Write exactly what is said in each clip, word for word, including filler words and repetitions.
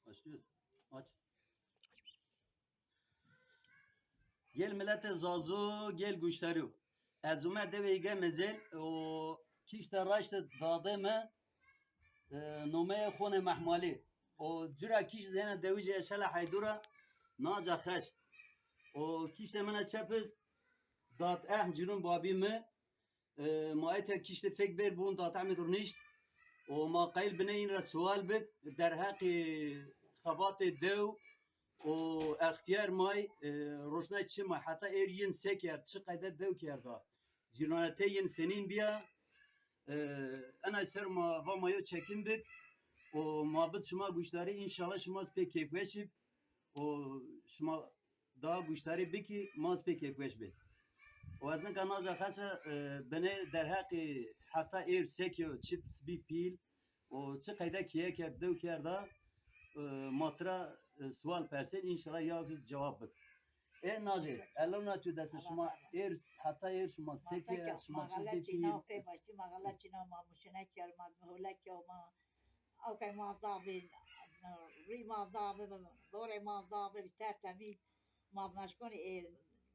Başlıyoruz. Aç. Gel milete Zazo, gel guştarîyo. Ez ume dewê Îge Mezel, o kîşte raşte dadê mi, e, nomeyê Xonê Mehmalî. O cura kîş zêne dewijê Eşela Heydura, Naca Xeç. O kîşte mina çepiz, dat ehm cinun babî mi, E, ma ete kîştê fek bêr bûn, dat Ehmed rûnişt. O ma qayîl binê în ra sual bik, derheqê xebatê dew û extîyar may, e, roşnay çi may, heta êr yin se kerd, çi qeyde dew kerda. Cîranetê yin senîn bîya, e, enay ser ma va ma yo çekim bik. O ma bid şima guşdarî, înşallah şima zî pê keyfweş îb. O şima daha guştarî bikî, ma zî pê keyfweş bê. Û ez inka naja xeçe, e, binê derheqê heta êr se kî yo çi bî pîl û çi qeyde kîye kerd, dew kerda, e, ma tira, e, sual persên, înşallah ya zî cewab bik. Ê nacê, elona tu dest şima êr, heta êr şima se kî, şima çi bî pîl. Pê başî ma xela çîna, ma muşine kî, ma hole kî, ma Ewkey ma zaf bî, rî ma zaf bî, borê ma zaf bî, tertemî ma meşkonî, e,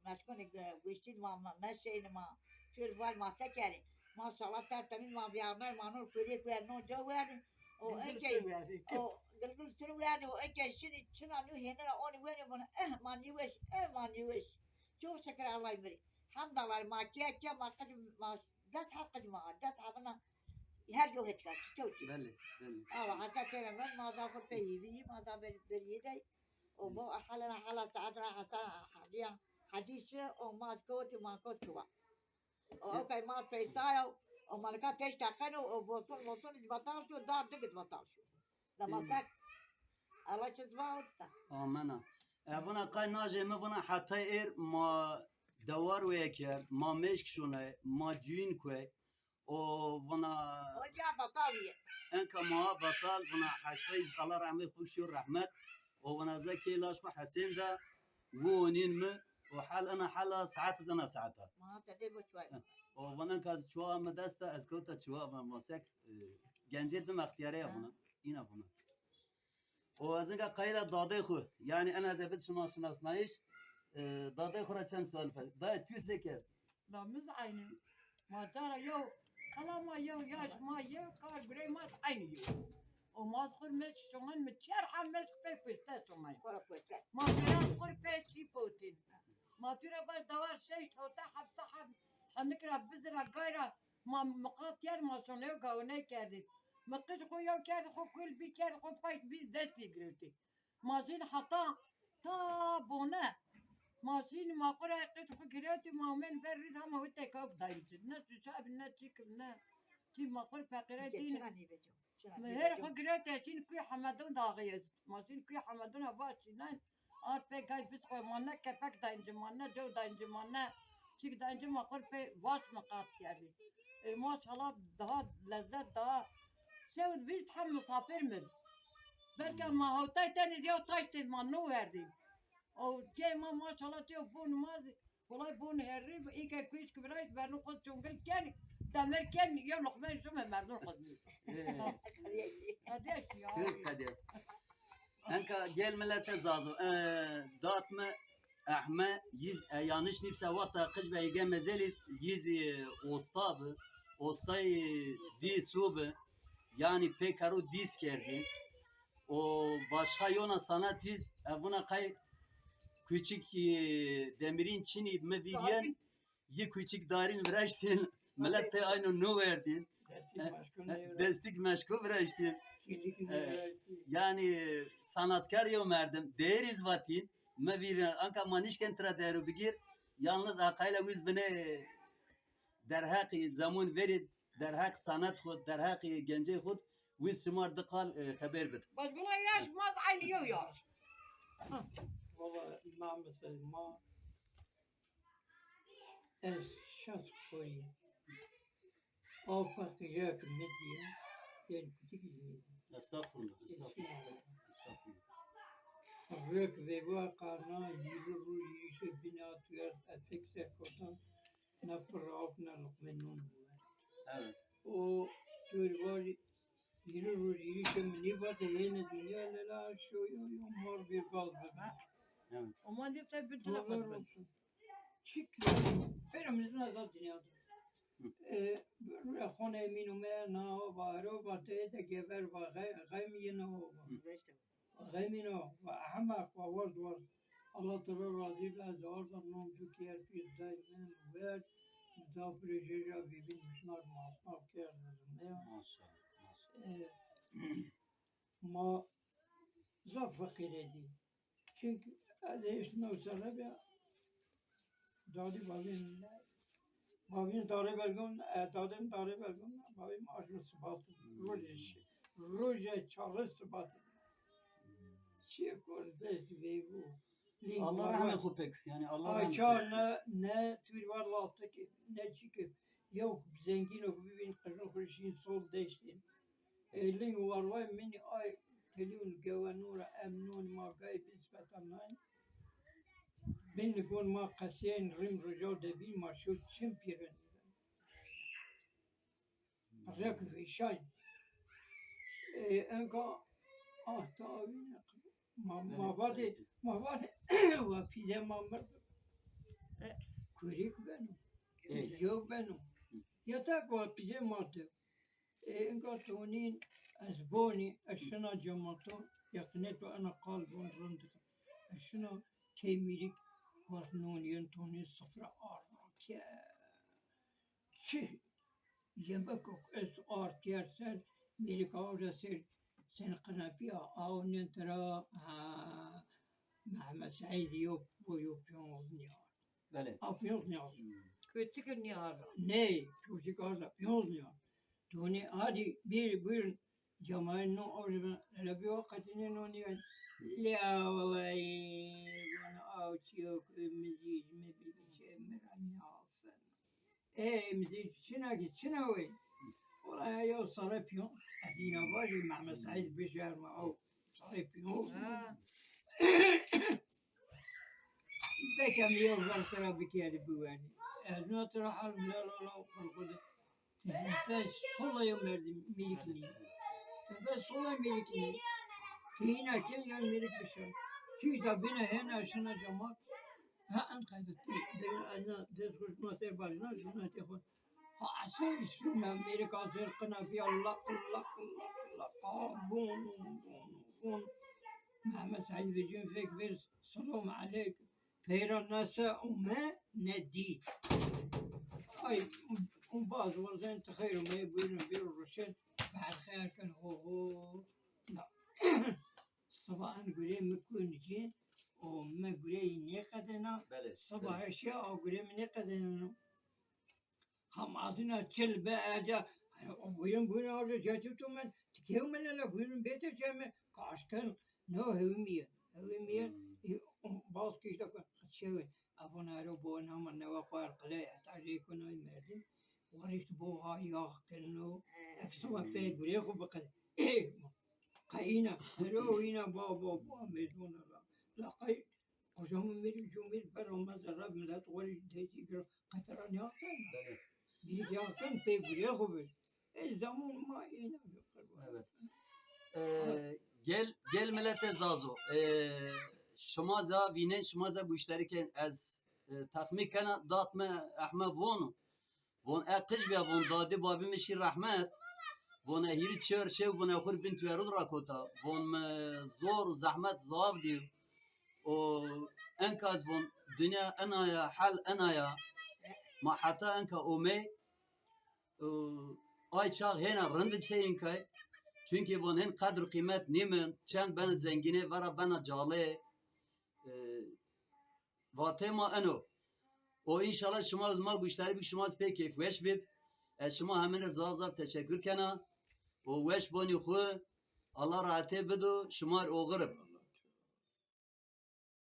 meşkonî gu-, guştîn ma, ma, meşeynî ma, pîr val ma se kerî. Maşallah tertemî ma vîyarnay ma nor kurê kuer non ca werdî. O ekey, o gilgil çin werdî, o ekey şinî çina nû hênira onî wenî vana, eh, ma nîweş, eh, ma nîweş. Çok şükür Allah'ı mirî. Hamdallah ma kîye kîye ma qij ma des heb qij ma, des hebina Her yew hetika çi çew çi. Belê, belê. Awa hesa têra ver, ma za xo pê hîvî yî, ma za ber-, berî yê de. O bo hala, hala saet ra hesa hecîya, hecî şi, o ma kewtî, ma kot çuwa. O, ewkay ma peysa ya, o ma nika teş teqeno, o boson, boson iz batal şo, dar dik iz batal şo. Lema sek, Allah çiz va o disa. Amena. E, vana qay najê mi vana hetay êr ma dewar weye kerd, ma meşk şonay, ma düğün kuey. O vana Oca batal ye. Enka ma batal vana Hesey, Allah rahmet xo şiyo rahmet. O vana ze kê laş xo Hesên de wonîn mi. O hal ena hala saet zana saeta. Ma te de bo çuay. O vana enka ez çuwa mi desta, ez kewta çuwa, vana masek, e, gencê dim extiyare ya vana. Îna vana. O ez inka qayîla dadê xo. Yanî ena ez ê bid şima şinasnayîş. E, dadê xo ra çend sual pe-, dayê tu se kerd? La mi zî aynî. Ma cara yew, qela ma yew, yaş ma yew, kar gurey ma aynî yew. O ma zî xur meşk şoman, mi çer ha meşk pê pişte şoman. Xora pişte. Ma pêra xur pê çî potîn. Ma pîra baş dawar şeş hota hepsa heb, henik ra bizira gayra ma miqat yer ma şonê gawine kerdî. Mi qij xo yew kerdî xo kul bî kerdî xo paşt bî destî girewtî. Ma şîn heta ta bone. Ma şîn ma xo ra qij xo girewtî ma umen ber rîd hema witê kewk dayîn ci. Ne şuşa bi ne çîk bi ne çî ma xo feqîre dîn. Mi her xo girewtî şîn kuy Hemedon daxî est. Ma şîn kuy Hemedon a baş şînen. Ard pê gay biz xo ma ne kepek dayîn ci ma ne cew dayîn ci ma ne çîk dayîn ci ma xo pê baş miqat kerdî. E, maşallah daha lezzet daha şew vîst heb misafir mi. Belke ma hewtay tenê yew taştê ma no werdî. O key ma maşallah têyo bon ma zî, kolay bon herrî, îke kuîşk virayt, vernu xo çongil ken, demir ken, yew loqmeyê şime merdun xo zî. Qedîya şî ya. Tez qedîya. Enka gel milete Zazo. E, dat mi Ehme, yiz, e, yanlış nîbse wexta qij be Îge Mezelî, yiz, e, osta bi, ostayê dîsu bi, yanî pê karo dîs kerdî. O başka yona sanat yiz, e, vuna qay küçük, e, demirîn çinî mi vîryen, yi küçük darîn viraştîn, milet pê ayno no werdîn. Destik meşko viraştîn. E, yanî sanatkar yo merdim, değeriz vatîn. Mi vîr, anka ma nişken tira deru bigir. Yalnız aqayla wiz bine derheqî zemun verî, derheq sanat xud, derheqî gencê xud, wiz şima di qal, e, xeber bid. Bas buna yaş maz aynı yo yaş. Valla ma mesela ma ez şas koyî. Afa qijak mi dîye, gel kutik dîye. Estağfurullah, estağfurullah. Estağfurullah. Rök veva qarna, yirmi rû yirişe bina tuyar, esek se kotan, ne pir af, ne luqme non buwe. Evet. O tuyar var, Hîrê roj, hîrê şew mi nêvatê hêne dinya, lela şoyo yo mar bêbal bibe. Evet. Ama defter bir tane Tozlar kadar. Olsun. Çik, pêro mi zina da dinya de. E, rüya xon emîn ume, na o va, ero va, te de gever va, xe-, xem yine o va. Xem yine o va, ehmeq va, ward ward. Allah tira razî be, ez arda nom tu ki her pîr day min ver. Da projeja bîbîn mişnar masnaf kerd zimne. Maşallah. Maşallah. E, ma zaf feqîr edî. Çünkü ez hêşt new serre bîya. Dadî babîn, babîn darê bergon, e, dadîm darê bergon, babîm aşmi sibat. Rojê şi-, rojê çarlî sibat. Çiyê kon dest veyvû. Lîng Allah var. Rahmet xu pek. Yani Allah Ay Rahmet çar xu pek. ne, ne tûr var lastik, ne çî ki. Yew zengîn o bibîn qijin xurşîn sol deştîn. Ê lîng war vay minî ay telîun gewenû ra em nûn ma gay bin speta nayîn. Bin gon ma qeseyên rîm rojaw de bîn ma şew çim pîrin. Rek vîşayn. Ê, enka ah tawîne ma, ma vadê, ma vadê wa pîze ma mird. E, kurik beno. Ê. Yew beno. Yatak wa pîze ma de. E, enka tonîn ez bonî, ez şina cemato, yaqînê to ena qal bon rind. Ez şina key mîrik, was nonî yen tonî sifre arma ke. Çi yemek ok ez ard yer ser, mîrik awre ser, sen qinepîya awnên tira, ha, Mehmet Seîd yo, bo yo piyonz nîya. Belê. A piyonz nîya. Kötü gün niye arda? Ney, çocuk arda piyonz nîya. Tonî hadi bir buyurun. Cemayê no awre ben hele bir vakatine no nîya. Ya vallahi bana aw çiyo ki mizî mi bir şey mi ra nîya alsın. Ey mizî çina ki çina wey. Ola ya yo sarê piyon. Edîna vajî Mehmet Seîd bişerme aw sarê piyon. Ha. Bekem yew ver tira bikerî biwenî. Ez no tira hal bilal ola xurxude. Te hînfe sola yo merdim mîrik nî. Te hînfe sola mîrik nî. Te hîna ken ya mîrik bişer. Çî da bine hena şina cemaat. Ha en qayda ti. Derin ayna dest kuş ma ser bajna şuna te xo. Ha ser şu me mîrik aser qina fi Allah Allah Allah Allah. Ha bon bon bon. Mehmet Seîd Vecîn fek ver selam aleykum. Peyra ne se ome ne dî. Ay, um, um, bazı bazen ti xeyr ome, buyurun bir ruşen. Bad xeyr ken ho ho. Na. Sabah en gure mi kunci, o me gure ne kadena. Belê. Sabah eşya o gure mi ne kadena. Ham azina çil be erca. Hani o buyurun buyurun orada cetip tu men. Tikev men la buyurun bete ceme. Kaşken no hevimiye. Hevimiye. Hmm. E, o baz ki işte çewe. Abona ro bo nama ne wa kuar kle. Eta rey kunay merdim. Warişt bo ha yağ kenno. Eksuma pe gure xo bikle. E, qayina. Ero ina ba ba ba mezona la. La qay Kocamın bir cumhur ber olmaz da Rab millet gori teci gir katara ne yaptın? Belê. Bir yakın pe gure xo bir. E zaman ma ina bir. Evet. Ee, gel gel milete Zazo. Ee, şima za vînen, şima za bu işleri ken ez e, texmîn kena, dat me ehme vonu. Von e qij bîya, von dadê babî mi şî rehmet. Von e hîrî çar şew von e xur bin tuyeru ra kota. Von mi zor û zehmet zaf dî. O enka ez von dinya ena ya, hal ena ya. Ma heta enka omey. O, ay çax hêna rind bi sey inkay. Çunkî von hên qedr û qîmet nîmin. Çend bena zengînê vera bena calê. E, Vatê ma eno. O înşallah şima zî ma guştarî bik, şima zî pê keyfweş bib. Ez şima hemîne zaf zaf teşekkür kena. O weş bonî xwu. Allah rahetê bido, şima rê oxir ib.